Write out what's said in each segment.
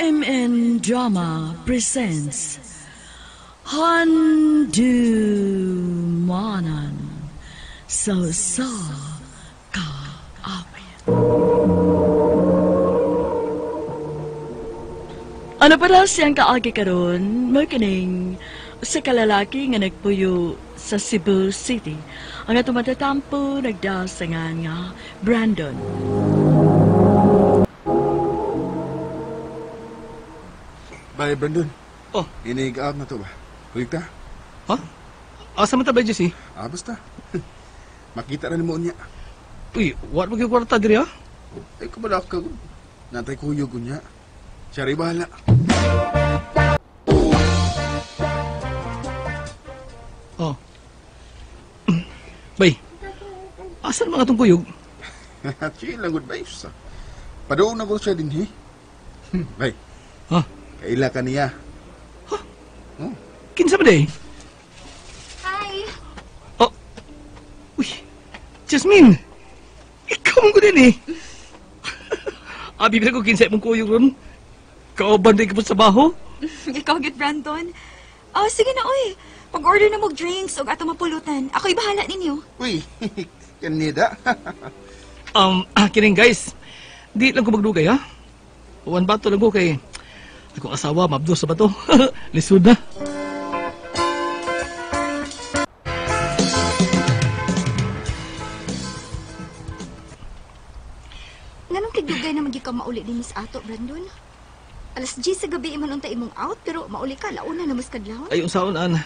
RMN Drama presents Handumanan sa Usa Ka Awit. Ano pala siyang kaagi karon mao kining sa kalalaki nga nagpuyo sa Cebu City. Ang atong matatampo nagdasangan nga Brandon. Bye, Brandon. Oh. Inig-out na to ba? Huwag ta? Ha? Asa man ta ba, Jesse? Ah, basta. Makita na ni mo niya. Uy, what mo kwarta diri ha? Ay, kumala ka. Natay kuyog ko niya. Siya rin bahala. Oh. Bay, asan mga itong kuyog? Chill lang, good vibes. Padoon na ko siya din, he? Bay. Ha? Kaila ka niya. Ha? Oh. Kinsa ba day? Hi! Oh. Uy, Jasmine! Ikaw mong din eh. Abi ba ko kinsa mong kuyog ron? Kauban din ka po sa baho? Ikaw, git Brandon. Oh, sige na, uy. Pag-order na mo drinks o ato mapulutan. Ako'y bahala ninyo. Uy, kanida. Kining guys, di lang ko magdugay, ha? One bato lang ko kay akong asawa, mabdo sa bato. Lisod na. Nganong tigdugay na magiging ka mauli din sa ato, Brandon? Alas 10 sa gabi iman unta imong out, pero mauli ka, launa na mas kadlawon. Ay, unsaon, an.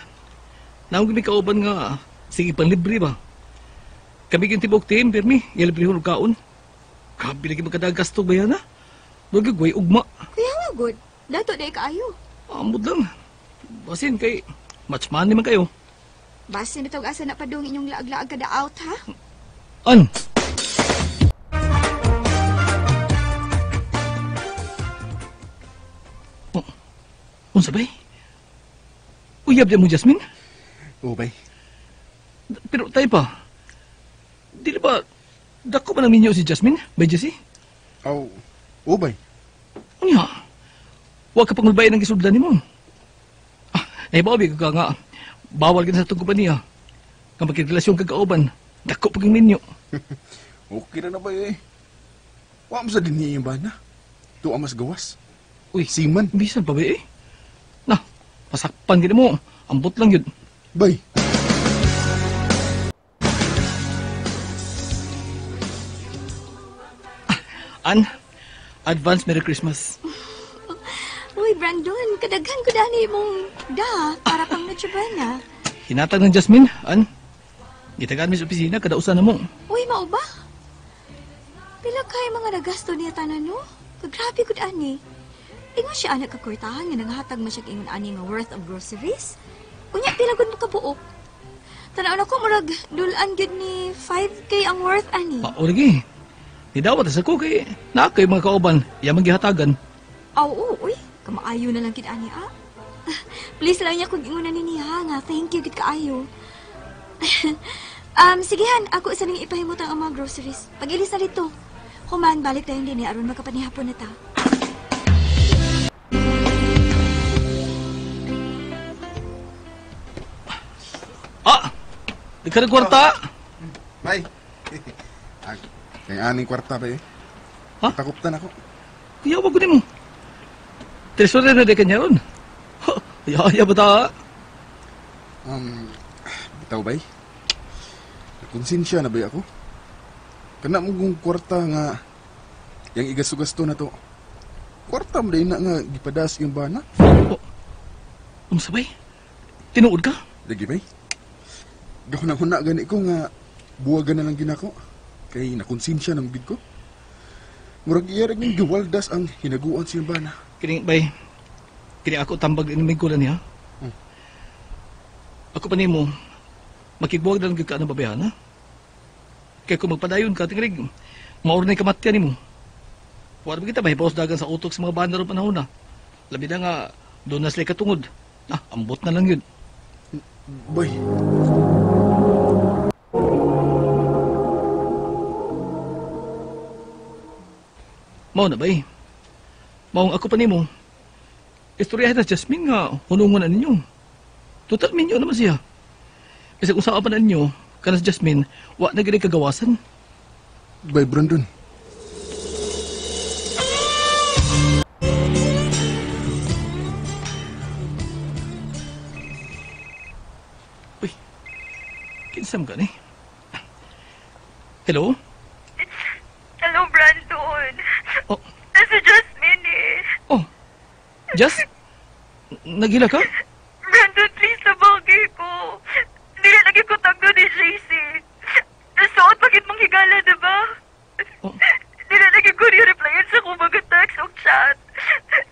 Naong gimi kauban nga, sige pang libre ba? Kami yung tibok team, pirmi, yalibre hulog kaon. Kabi lagi magkadagasto ba yan, ha? Magagway, ugma. Kuya nga, good. Dato, di kaayo. Amod lang. Basin kay, match money man kayo. Basin bitawg asa na padung inyong laag-laag kada out, ha? An? Oh, unsa bay? Uyab di mo, Jasmine? Oo, bay. Pero tayo pa, di na ba, dako ba ng minyo si Jasmine? Bay, Jesse? Aw, oo, bay. Unya, huwag ka pang magbayad ng gisudlan ni mo. Ah, naibawi ka nga, bawal ka na sa itong kumpanya. Nga magkirelasyon ka kauban, dako pag minyo. Okay na na ba eh. Wa mo sa din niya yung bana. Tuwa mas gawas. Uy, Siman. Bisan pa ba eh? Na, pasakpan gini mo. Ambot lang yun. Bay. An, advance Merry Christmas. Uy, Brandon, kadaghan ko dani imong da para pang Noche Buena. Hinatag ng Jasmine, an. Gitagaan mi sa opisina, kada usa na mo. Uy, mao ba? Pila kay mga nagasto niya tanan, no? Kagrabe gud ani. Ingon siya anak kakurtahan nga nanghatag man siya ingon ani nga worth of groceries. Unya pila gud mo kabuok. Tan-aw nako murag dulan gyud ni 5K ang worth ani. Mao lagi. Nidawat sa ko kay naa kay mga kauban, iya man gihatagan. Aw, oo, uy, kamaayo na lang gid ani ah. Please lang niya kung ingon ni niya nga thank you gid kaayo. Sigehan, ako isa ning ipahimutang ang mga groceries. Pag-ilis na dito. Human, balik tayo din aron makapanihapon na ta. Ah! Di ka nagkwarta! Bay! Kaya aning kwarta ba eh? Ha? Takuptan ako. Kuya, wag ko mo. Treasurer na di kanya ron. Ay, ba ta? Bitaw bay? Nakonsensya na ba ako? Kana mo kong kwarta nga yang igasto-gasto na to. Kwarta mo din na nga gipadas yung bana. Oh, unsa bay? Tinuod ka? Lagi bay. Gahuna-huna gani ko nga buwagan na lang ginako. Kay nakonsensya ng bid ko. Murag iya rin yung giwaldas ang hinaguan siyang bana. Kining bay, kini ako tambag din may gulan niya. Ako pa nimo, makigbuwag na lang gyud ka ng babayan, ha? Kaya kung magpadayon ka, tingrig, maurnay kamatyan nimo. Wala ba kita, mahibawas dagan sa utok sa mga banda ron panahon na. Labi na nga, doon na sila katungod. Ah, ambot na lang yun. Bay. Mao na, bay. Maong ako pa nimo. Istoryahin na Jasmine nga hunungon na ninyo. Total minyo naman siya. Kasi kung saan pa na ninyo, kana si Jasmine, wa na gini kagawasan. Bye, Brandon. Uy, kinsam ka ni? Hello? Hello, Brandon. Oh. Si Jasmine eh. Oh, Jas? Naghila ka? Brandon, please, sabagay ko. Hindi na lagi ko tagdo ni JC. Nasuot, bakit mong higala, diba? Oh. Hindi na lagi ko ni-replyan sa kong mga text o chat.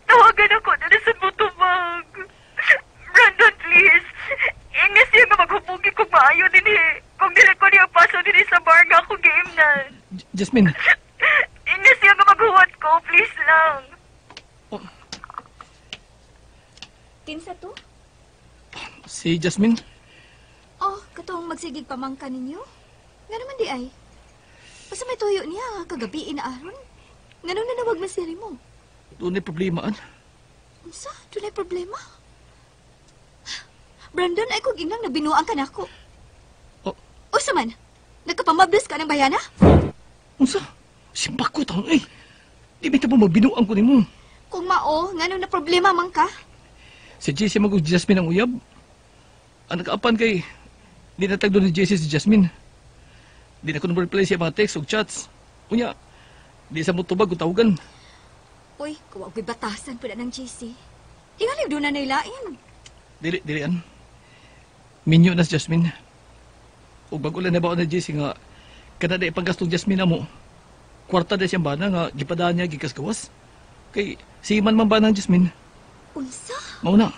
Tawagan ako, nanasan mo tumag. Brandon, please. Ingas siya nga maghupugi kung maayo din eh. Kung dili ko niya paso din sa bar nga ako game na. Jasmine. Ingas siya nga maghuwat ko, please lang. Oh. Kinsa to? Si Jasmine. Oh, katong magsigig pamangka ninyo? Nga naman di ay. Basta may tuyo niya, kagabi na aron. Nga nung nanawag man siya mo. Doon ay problema, an. Unsa? Doon ay problema? Brandon, ay kung inang nabinuang ka na ako. Oh. Usa man, nagkapamablis ka ng bayana? Unsa? Simpak ko taon, eh. Di ba ito pa magbinuang ko nimo? Kung mao, nga nung na problema man ka? Si JC mag Jasmine ang uyab. Ang nagkaapan kay, di natagdo ni JC si Jasmine. Di na ko na-reply siya mga text o chats. Unya, di sa mutubag o tawagan. Uy, kuwag ko'y batasan pala ng JC. Tingalib doon na nailain. Dili, dili an. Minyo na si Jasmine. O bago lang nabaon na JC nga, kada na ipagastong Jasmine na mo, kwarta na siyang bana nga, gipadaan niya gikas-gawas. Kay, siman man ba ng Jasmine? Unsa? Mauna.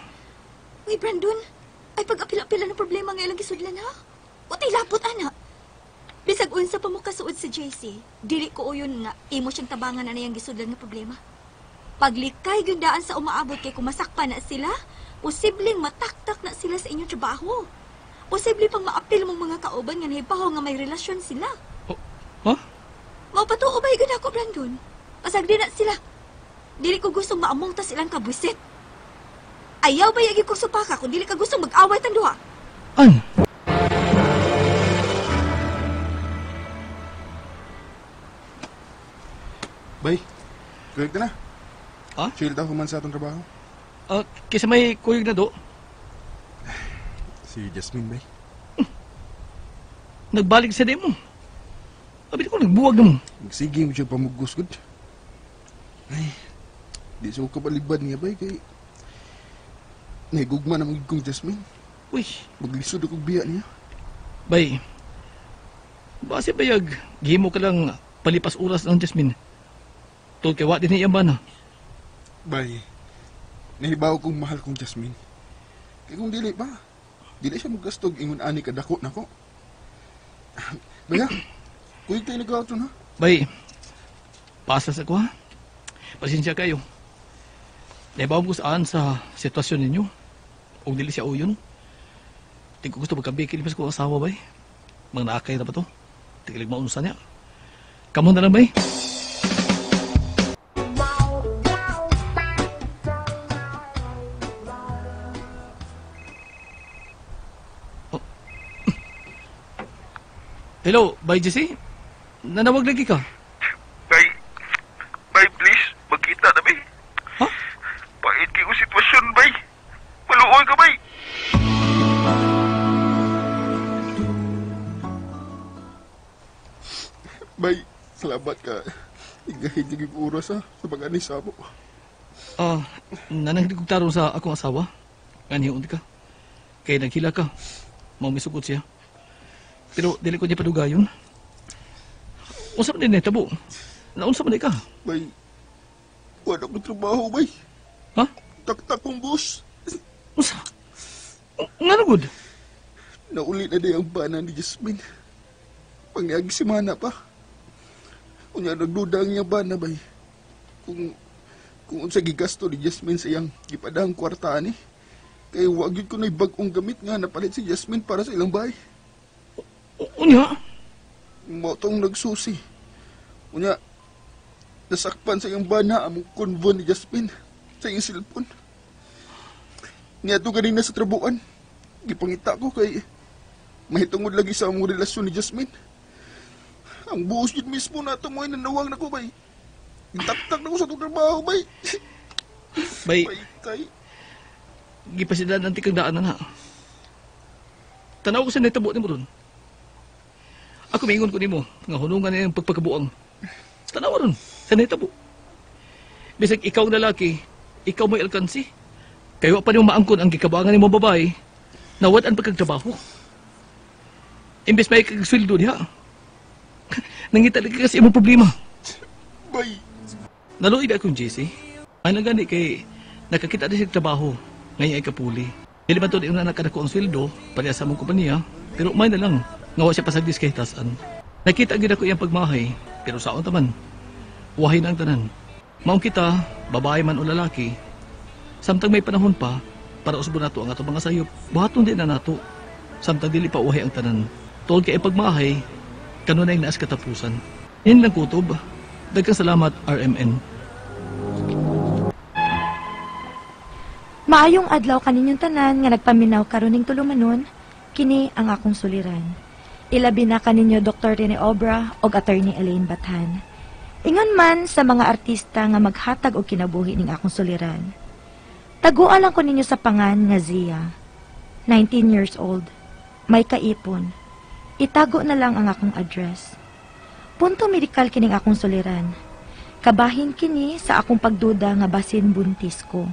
Uy, Brandon, ay pag-apila-apila ng problema nga ilang gisudlan ha? Utay lapot, ana. Bisag unsa pa mo kasuod si JC, dili ko uyon nga imo siyang tabangan na niyang gisudlan nga problema. Paglikay gandaan sa umaabot kay kumasakpa na sila, posibleng mataktak na sila sa inyong trabaho. Posible pang maapil mong mga kauban nga nahibaw nga may relasyon sila. Oh, ha? Maupatuo ba yun ako, Brandon? Pasagdi na sila. Dili ko gustong maamong tas ilang kabwisit. Ayaw ba yagi ko supaka kung dili ka gustong mag-away tang duha? An? Bay, kuyog na. Ha? Chill daw human sa atong trabaho. Kaysa may kuyog na do? Si Jasmine, bay. Nagbalik sa demo. Abi ko, nagbuwag na mo. Magsige mo siya pamugos, good. Ay, di sa ko kabalibad niya, bay, kay nahigugma na magiging kong Jasmine. Uy. Maglisod akong biya niya. Bay, base bayag, gihimo ka lang palipas oras ng Jasmine. Tol kay wa din niya ba na? Bay, nahibaw kong mahal kong Jasmine. Kaya kung dili ba, dili siya magastog ingon ani kadako nako. Bay ha, kuyog tayo nag-auto na. Bay, pasa sa ko ha. Pasensya kayo. Nahibaw ko saan sa sitwasyon ninyo. O dili siya uyon. Di ko gusto magkabikil mas ko asawa bay. Mga naakay na ba to? Tigilig maunsa niya. Kamu na lang bay. Oh. Hello, bay Jesse? Nanawag lagi ka? Bay, bay please, magkita na bay. Ha? Pait kayo sitwasyon bay. Maluoy ka bay. Bay, salamat ka. Igahid yung oras ha, sa pag-anis mo. Nananghilig kong tarong sa akong asawa. Nganiyon ka. Kaya naghila ka. Maumisugod siya. Pero dili ko niya padugayon. Unsa man din tabo? Naunsa man ka? Bay, wala akong trabaho, bay. Ha? Taktak kong boss. Unsa? Nga na good? Nauli na di ang bana ni Jasmine. Pangyagi si Mana pa. Unya nagduda ang iyang bana, bay. Kung unsa gigasto ni Jasmine sa iyang gipadahang kwarta ani. Kay wag gyud ko na'y bag-ong gamit nga napalit si Jasmine para sa ilang bahay. Unya? Mao tong nagsusi. Unya, nasakpan sa iyang bana among konvo ni Jasmine sa iyang cellphone. Niadto ganina sa trabuan. Gipangita ko kay mahitungod lagi sa among relasyon ni Jasmine. Ang buos yun mismo na ito mo ay nanawang na ko, bay. Taktak na ko sa itong trabaho, bay. Bay, Bay, tay. gipasidan ang tikang daan na na. Tanaw ko sa nitabo ni mo ron. Ako maingon ko nimo nga hunungan niya ang pagpagkabuang. Tanaw ron sa nitabo. Bisag ikaw ang lalaki, ikaw may alkansi. Kayo pa nimo maangkon ang gikabuangan nimo babae, nawad ang pagkagtrabaho. Imbes may kagsweldo diha. Nangita lagi kasi imong problema. Bay. Naluoy ba akong JC? Ay nagani kay nakakita din siya trabaho. Ngayon ay kapuli. Dili man to di una nakadako ang sweldo pareha sa among kompanya, pero may na lang nga wa siya pasagdis kay tasan. Nakita gyud ako iyang pagmahay, pero saon ta man. Wahin ang tanan. Maong kita, babae man o lalaki, samtang may panahon pa para usbon nato ang atong mga sayop, buhaton din na nato. Samtang dili pa uhay ang tanan. Tuod kay pagmahay, kanunay naas katapusan. Yan lang kutob. Daghang salamat, RMN. Maayong adlaw kaninyong tanan nga nagpaminaw karon ning tulumanon, kini ang akong suliran. Ilabi na kaninyo Dr. Rene Obra og Attorney Elaine Bathan. Ingon man sa mga artista nga maghatag og kinabuhi ning akong suliran. Taguan lang ko ninyo sa pangan nga Zia. 19 years old. May kaipon. Itago na lang ang akong address. Punto medikal kining akong suliran. Kabahin kini sa akong pagduda nga basin buntis ko.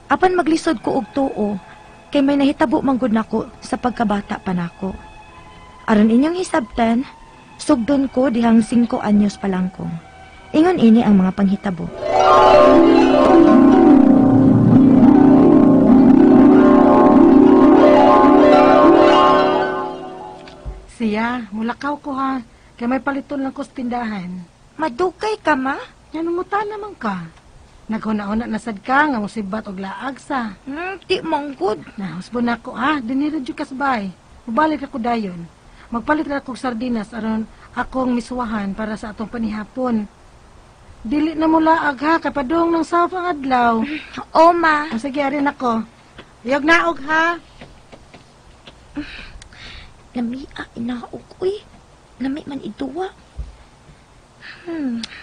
Apan maglisod ko og tuo, kay may nahitabo man gud nako sa pagkabata pa nako. Aron inyong hisabtan, sugdon ko dihang 5 anyos pa lang ko. Ingon ini ang mga panghitabo. Siya, mulakaw ko ha. Kay may paliton lang ko sa tindahan. Madugay ka, ma? Nanungutan naman ka. Naghuna-una na sad ka nga musibat og laag sa. Di manggod. Nahusbo na ako ha. Dinira jud ka sa bahay. Mubalik ako dayon. Magpalit ra akong sardinas aron akong misuwahan para sa atong panihapon. Dili na mo laag ha. Kapadong ng south ang adlaw. O, ma. O, sige, arin ako. Iyog naog ha. Namia inaog, uy. Nami man iduwa.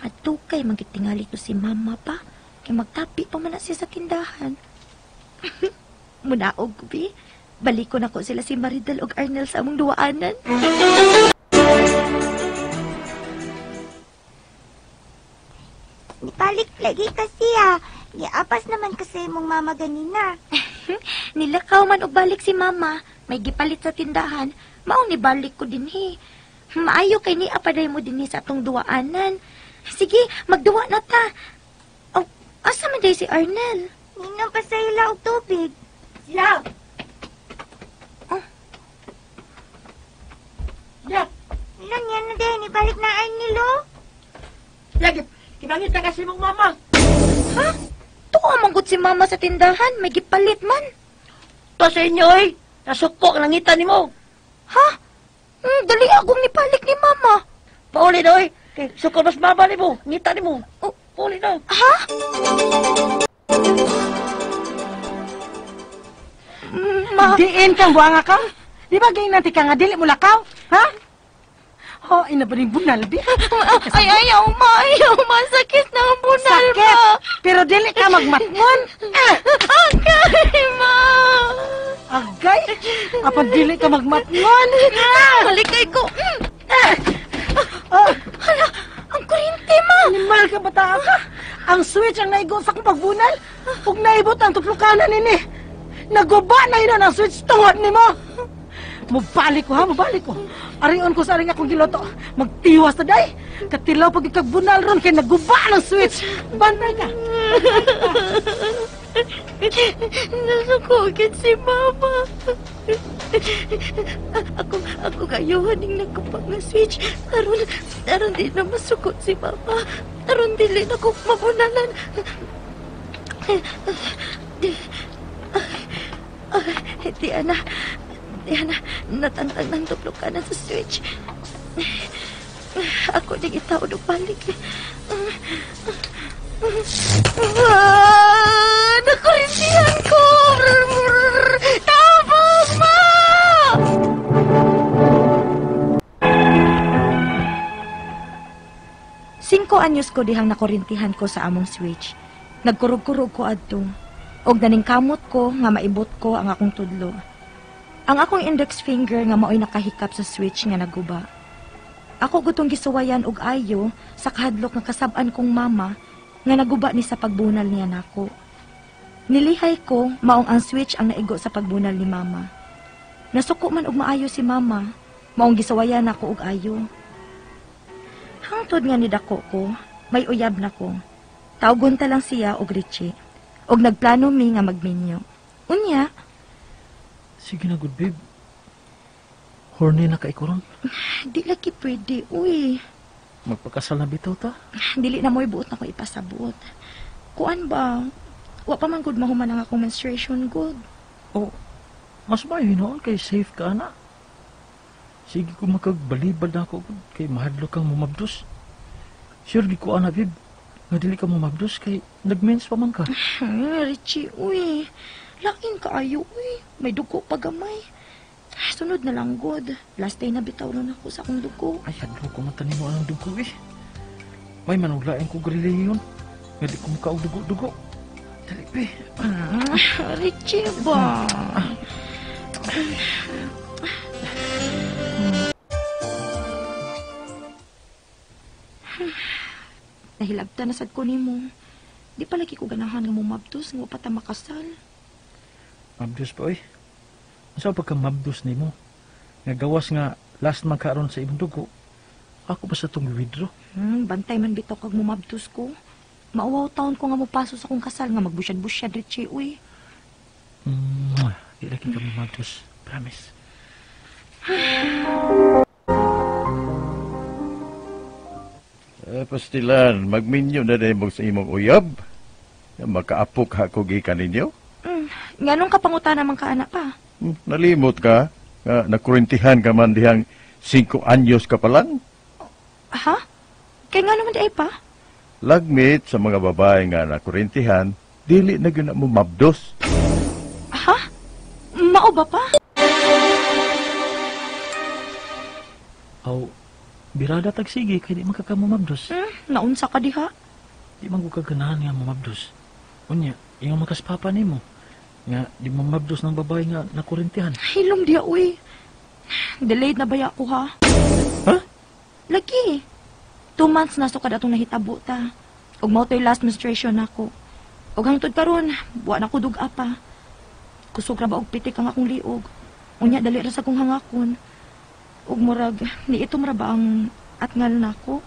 Adugay magitingali to si mama pa. Kay magtapi pa man na siya sa tindahan. Munaog, bi. Baliko na ko sila si Maridel og Arnel sa among duwaanan. Nipalik lagi kasi ah. Giapas naman kasi mong mama ganina. Nilakaw man og balik si mama. May gipalit sa tindahan. Maong nibalik ko dinhi. Maayo kay ni apaday mo dinhi sa atong duwaanan. Sige, magduwa na ta. Oh, asa man day si Arnel? Ninong pa sa ila og tubig. Siya! Oh. Ya! Ilan yan na din, ibalik na Arnel oh. Ya, kinangita kasi mong mama. Ha? Tuwa manggut si mama sa tindahan, may gipalit man. To sa inyo eh, nasuko ang langita ni mo. Ha? Dali akong nipalik ni mama. Pauli na oy, kay suko mas mama ni mo, ngita ni mo. Oh. Pauli na. Ha? Ma. Diin kang buanga ka? Di ba ganyan natin ka nga dili mo lakaw? Ha? Ho, ina ba rin bunal, bi? Ay, ayaw ma, ayaw ma. Sakit na ang bunal, Sakit! ma. Pero dili ka magmatmon. Agay, ma. Agay? Apan dili ka magmatmon. Malikay ko. Oh. Hala, ang kuryente, ma. Animal ka, bata ka. Ang switch ang naigo sa akong pagbunal. Ug naibot ang tuplukanan nini. Naguba na yun ang switch tungod nimo. Mubalik ko ha, mubalik ko. Arion ko sa aring akong giloto. Magtiwas na day. Katilaw pag ikagbunal ron kay naguba ng switch. Bantay ka. Nasukogin si mama. Ako gayuhan ning nagkupa nga switch. Aron di na masukot si mama. Aron dili na ko mabunalan. Di ana, natantang ng tuplukanan sa switch. Ako nang itaon og balik. Nakurintihan ko! anyos ko dihang nakurintihan ko sa among switch. Nagkurog-kurog ko adto. Og naningkamot ko nga maibot ko ang akong tudlo. Ang akong index finger nga maoy nakahikap sa switch nga naguba. Ako gutong gisuwayan og ayo sa kahadlok nga kasab-an kong mama nga naguba ni sa pagbunal niya nako. Nilihay ko maong ang switch ang naigo sa pagbunal ni mama. Nasuko man og maayo si mama, maong gisuwayan nako og ayo. Hangtod nga nidako ko, may uyab na ko. Tawgon ta lang siya og Richie. Og nagplano mi nga magminyo. Unya. Sige na, good babe. Horny na ka ikuron. Di lagi pwede, uy. Magpakasal na bitaw ta? Dili na mo'y buot na ko ipasabot. Kuan ba? Wa pa man good mahuman ang akong menstruation, good. Oh, mas maayo hinoon kay safe ka na. Sige ko makagbalibad na ako kay mahadlok kang mumabdos. Sure di ko ana, babe. Nga dili ka mumabdos kay nagmens pa man ka. Richie, uy. Lain ka ayo, uy. May dugo pa gamay. Sunod na lang, god. Last day na bitaw ron ako sa akong dugo. Ay, hadlok ko matanin mo ang dugo, eh. May manuglain ko relihiyon. Nga di ko makaog dugo-dugo. Dali, be. Richie ba? Nahilabta na sad ko nimo. Di palagi ko ganahan nga mumabdos nga wa pa ta makasal. Mabdos pa, oy. Unsa pa ka mabdos nimo? Nga gawas nga last man karon sa imong dugo. Ako pa sa tong withdraw. Bantay man bitaw kag mumabdos ko. Mauwaw taon ko nga mopaso sa akong kasal nga magbusyad-busyad Richie, uy. Di lagi ka mumabdos. Promise. Pastilan, magminyo na dahil mo sa imong uyab. Makaapok ako gikan ninyo. Nganong kapangutan naman ka, anak pa? Nalimot ka. Nakurintihan ka man dihang 5 anyos ka pa lang. Ha? Kaya nga naman di ay pa? Lagmit sa mga babae nga nakurintihan, dili na gyud na mo mabdos. Ha? Mao ba pa? Aw, birada tag sige kay di man ka mumabdos. Naunsa ka diha? Di man ko kaganahan nga mumabdos. Unya, ingon man kas papa nimo nga di mamabdos ng babae nga nakurintihan. Hilom diha, uy. Delayed na baya ko, ha? Ha? Lagi. 2 months na sukad atong nahitabo ta. Ug mao to'y last menstruation nako. Ug hangtod karon, wa na ko dug-a pa. Kusog ra ba og pitik ang akong liog. Unya dali ra sa kong hangakon. Ug murag niitom ra ba ang atngal nako?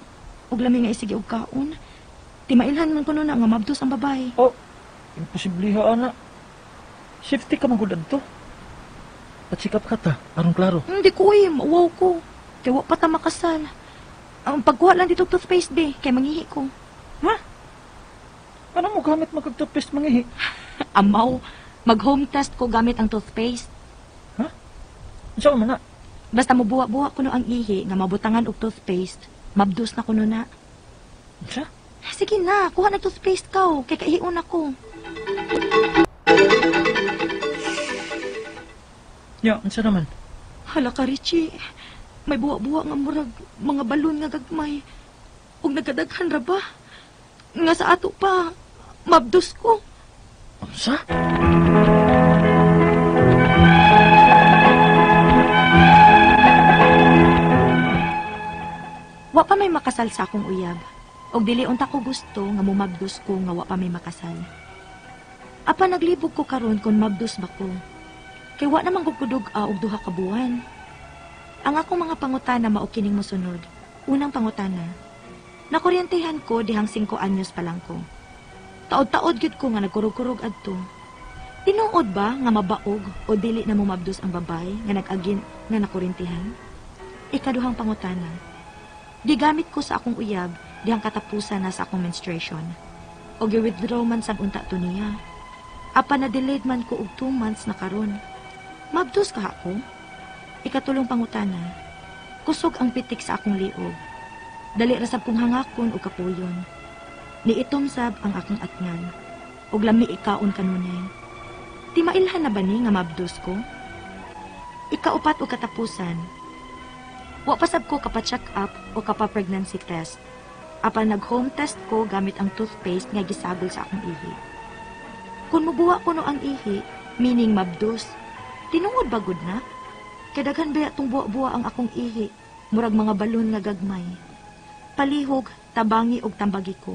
Ug lami nga isige og kaon. Timailhan man kuno na nga mabdos ang babae. Oh, imposible ha, ana. Safety ka man gud adto. Patsikap ka ta, aron klaro. Hindi ko, uy, mauwaw ko. Kay wa pa ta makasal. Ang pagkuha lang dito toothpaste, be, kay mangihi ko. Ha? Ano mo gamit magkag-toothpaste mangihi? Amaw, mag-home test ko gamit ang toothpaste. Ha? Unsa man na? Basta mubuwa-buwa kuno ang ihi nga mabutangan og toothpaste, mabdos na kuno na. Unsa? Sige na, kuha na toothpaste ka, oh, kay kaihion ako. Ya, unsa naman? Hala ka, Richie. May buwa-buwa nga murag mga balon nga gagmay. Ug nagkadaghan ra ba? Nga sa ato pa, mabdos ko. Unsa? Wa pa may makasal sa akong uyab. Og dili unta ko gusto nga mumabdos ko nga wa pa may makasal. Apa naglibog ko karon kon mabdos ba ko? Kay wa naman ko kudug-a og duha ka buwan. Ang akong mga pangutana mao kining mosunod. Unang pangutana. Nakuryentehan ko dihang 5 anyos pa lang ko. Taod-taod gyud ko nga nagkurog-kurog adto. Tinuod ba nga mabaog o dili na mumabdos ang babae nga nag-agin nga nakuryentehan? Ikaduhang pangutana. Gigamit ko sa akong uyab dihang katapusan na sa akong menstruation. O gi-withdraw man sab unta to niya. Apa na delayed man ko og 2 months na karon. Mabdos ka ako? Ikatulong pangutana. Kusog ang pitik sa akong liog. Dali ra sab kong hangakon og kapuyon. Niitom sab ang akong atngan. Ug lami ikaon kanunay. Timailhan na ba ni nga mabdos ko? Ikaupat og katapusan. Wa pa sab ko kapa-check up o kapa-pregnancy test. Apan nag-home test ko gamit ang toothpaste nga gisagol sa akong ihi. Kung mubuwa kuno ang ihi, meaning mabdos, tinungod ba gud na? Kay daghan baya tong buwa-buwa ang akong ihi, murag mga balon nga gagmay. Palihog, tabangi og tambagi ko.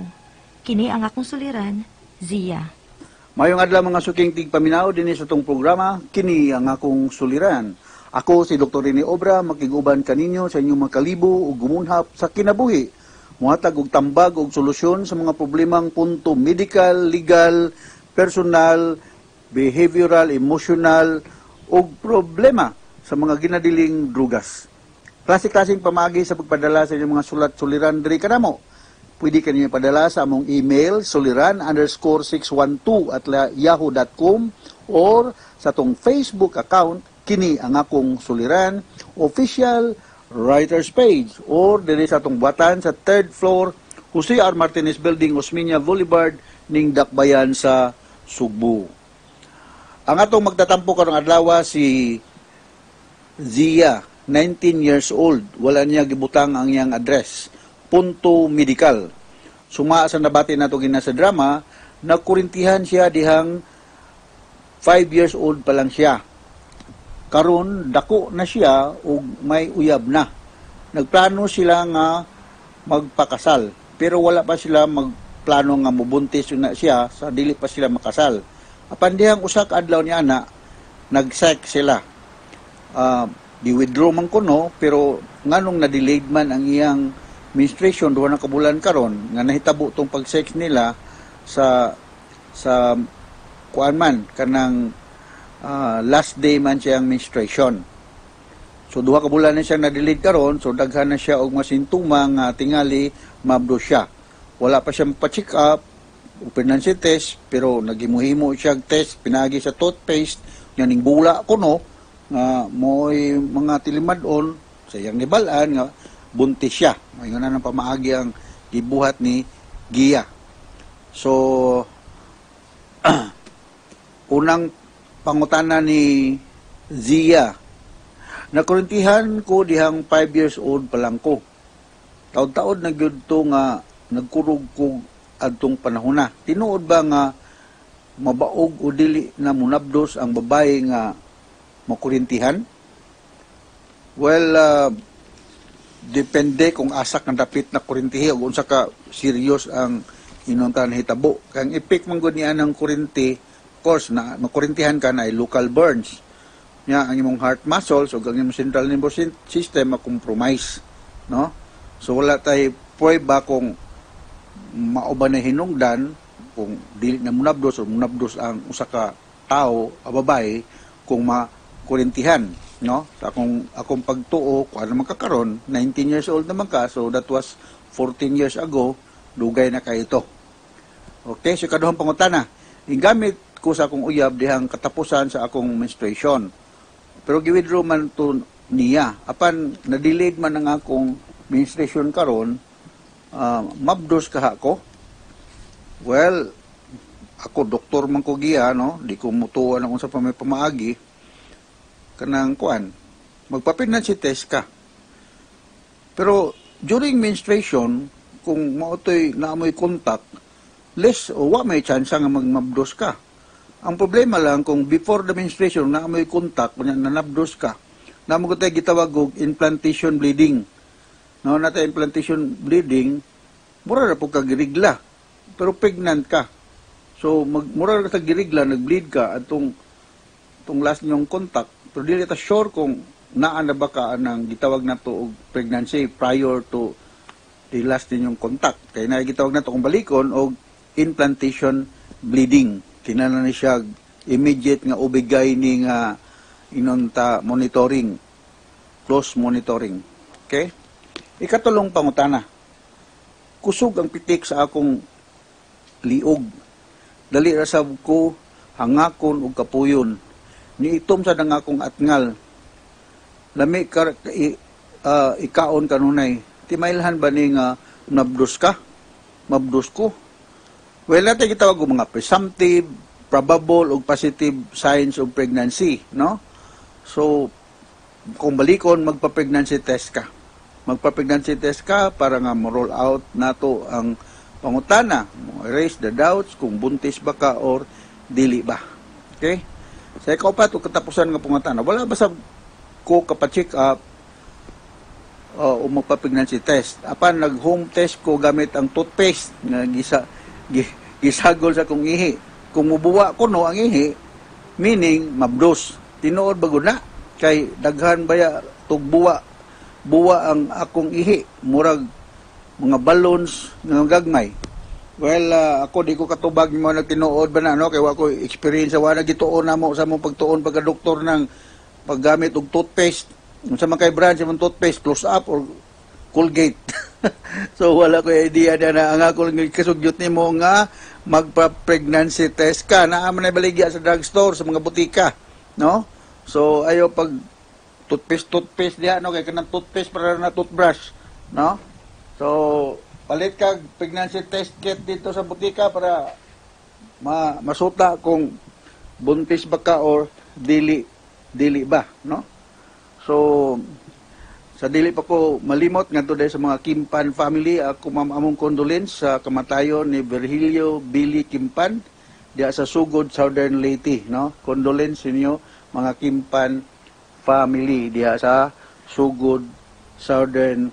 Kini ang akong suliran, Zia. Mayong adlaw, mga suking tigpaminaw, dinhi sa atong programa, kini ang akong suliran. Ako si Dr. Rene Obra, makig-uban kaninyo sa inyong makalibo ug gumunhap sa kinabuhi. Muhatag og tambag og solusyon sa mga problemang punto medical, legal, personal, behavioral, emotional ug problema sa mga ginadiling drugas. Klase-klaseng pamaagi sa pagpadala sa inyong mga sulat suliran diri kanamo. Pwede kanyo padala sa among email suliran_612@yahoo.com or sa atong Facebook account, kini ang akong suliran official writers page, or diri sa atong buhatan sa third floor, Jose R. Martinez Building, Osmeña Boulevard, ning Dakbayan sa Sugbo. Ang atong magtatampo karong adlaw si Zia, 19 years old. Wala niya gibutang ang iyang address. Punto medical. Suma sa nabati nato gina sa drama, nagkurintihan siya dihang 5 years old pa lang siya. Karon dako na siya ug may uyab na. Nagplano sila nga magpakasal, pero wala pa sila magplano nga mubuntis na siya sa dili pa sila makasal. Apan dihang usa ka adlaw ni ana, nag-sex sila. Di withdraw man kuno, pero nganong na-delayed man ang iyang menstruation 2 na ka bulan karon nga nahitabo tong pag-sex nila sa kuan man kanang last day man siyang menstruation. So 2 ka bulan na siya na-delayed karon, so daghan na siya og mga sintoma nga tingali mabdo siya. Wala pa siya pa-check up o pregnancy test, pero naghimo-himo siya og test pinagi sa toothpaste nga ning bula kuno nga mo'y mga tilimad-on sa iyang nibal-an nga buntis siya. Mayon na ng pamaagi ang gibuhat ni Gia. So unang pangutana ni Zia, nakurintihan ko dihang 5 years old pa lang ko. Taod-taod na gyud to nga nagkurog ko adtong panahon na. Tinuod ba nga mabaog o dili na munabdos ang babae nga makurintihan? Well, depende kung asa kang dapit na kurintihi o unsa ka serious ang inunta nahitabo. Kay ang effect man gud niya ng kurinti, of course, na makurintihan ka na ay local burns. Nya ang imong heart muscles o ang imong central nervous system ma-compromise, no? So wala tay pruweba kung mao ba na hinungdan kung dili na munabdos o munabdos ang usa ka tawo a babae kung makurintihan, no? Sa akong pagtuo, kung ano man ka karon, 19 years old naman ka, so that was 14 years ago, dugay na kay ito. Okay, so kaduhang pangutana, gigamit ko sa akong uyab dihang katapusan sa akong menstruation. Pero gi-withdraw man to niya. Apan na-delayed man ang akong menstruation karon, mabdos kaha ko? Well, ako doktor man ko giya, no? Di ko mutuan akong sa pamay pamaagi. Kanang kuan, magpa-pregnancy test ka. Pero during menstruation, kung mao to'y naamoy contact, less o wa may chance nga magmabdos ka. Ang problema lang kung before the menstruation naamoy contact, kunya nanabdos ka. Namo ko tayo gitawag og implantation bleeding. No, nata implantation bleeding, mura ra po ka girigla. Pero pregnant ka. So mag mura ra sa girigla, nag-bleed ka atong tong last niyong contact. Pero dili ta sure kung naa na ba ka anang gitawag nato og pregnancy prior to the last ninyong contact. Kay na gitawag nato kung balikon og implantation bleeding. Kinahanglan ni siya immediate nga OB-GYN nga inonta monitoring, close monitoring. Okay? Ikatulong pangutana. Kusog ang pitik sa akong liog. Dali ra sab ko hangakon og kapuyon. Niitom sa ang akong atngal. Lami ka ikaon kanunay. Timailhan ba ni nga nabdos ka? Mabdos ko. Well, natin gitawag og mga presumptive, probable ug positive signs of pregnancy, no? So, kung balikon, magpa-pregnancy test ka. Magpa-pregnancy test ka para nga mo-roll out nato ang pangutana, mo erase the doubts kung buntis ba ka or dili ba. Okay? Sa ikaupat ug katapusan nga pangutana, wala ba sa ko kapa-check up o magpa-pregnancy test? Apan nag-home test ko gamit ang toothpaste nga gisagol sa akong ihi. Kung mubuwa ko no ang ihi, meaning mabdos. Tinuod ba gud na? Kay daghan baya tugbuwa buwa ang akong ihi, murag mga balloons nga gagmay. Well, ako di ko katubag mo nagtinuod ba na, no, kay wa ko experience, wa na gituon namo sa among pagtuon pagka doktor ng paggamit og toothpaste. Unsa man kay brand sa imong toothpaste, Close Up or Colgate? So wala ko idea na. Ang ako lang kasugyot nimo nga magpa-pregnancy test ka, naa man ay baligya sa drugstore, sa mga butika, no? So ayo pag toothpaste toothpaste diha, no, kay kanang toothpaste para na toothbrush, no? So palit kag pregnancy test kit dito sa butika para masuta kung buntis ba ka or dili dili ba, no? So sa dili pa ko malimot, ngadto sa mga Kimpan family, ako ma'am among condolence sa kamatayon ni Virgilio Billy Kimpan diha sa Sugod, Southern Leyte, no? Condolence inyo mga Kimpan family diha sa Sugod, Southern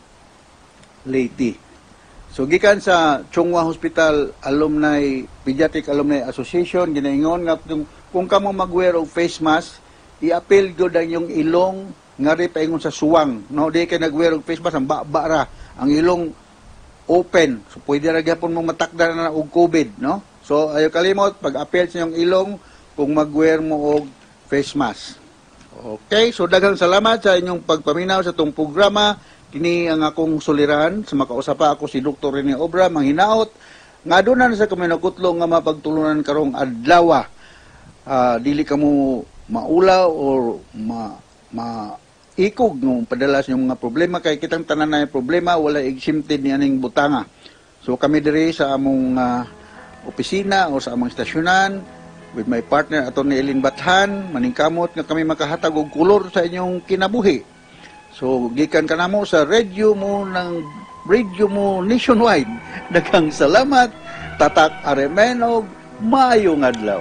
Leyte. So gikan sa Chong Hua Hospital Alumni Pediatric Alumni Association, ginaingon nga kung kamo mag-wear og face mask, i-apil gyud ang inyong ilong ngari paingon sa suwang, no? Di kay nag-wear og face mask, ang ba ra ang ilong open, so pwede ra gyapon mong matakda na og COVID, no? So ayo kalimot pag-apil sa inyong ilong kung mag-wear mo og face mask. Okay, so daghang salamat sa inyong pagpaminaw sa atong programa. Kini ang akong suliran sa makausap pa, ako si Dr. Rene Obra, manghinaot nga aduna na sa kami nagkutlo nga mapagtulunan karong adlaw. Dili kamo maulaw or ma ma ikog ng padala sa inyong mga problema kay kitang tanan na problema, wala exempted ni aning butanga. So kami diri sa among opisina o sa among estasyonan with my partner, Atty. Eileen Bathan, maningkamot nga kami makahatag og kolor sa inyong kinabuhi. So gikan kanamo sa radio mo ng radio mo nationwide. Daghang salamat. Tatak RMN og maayong adlaw.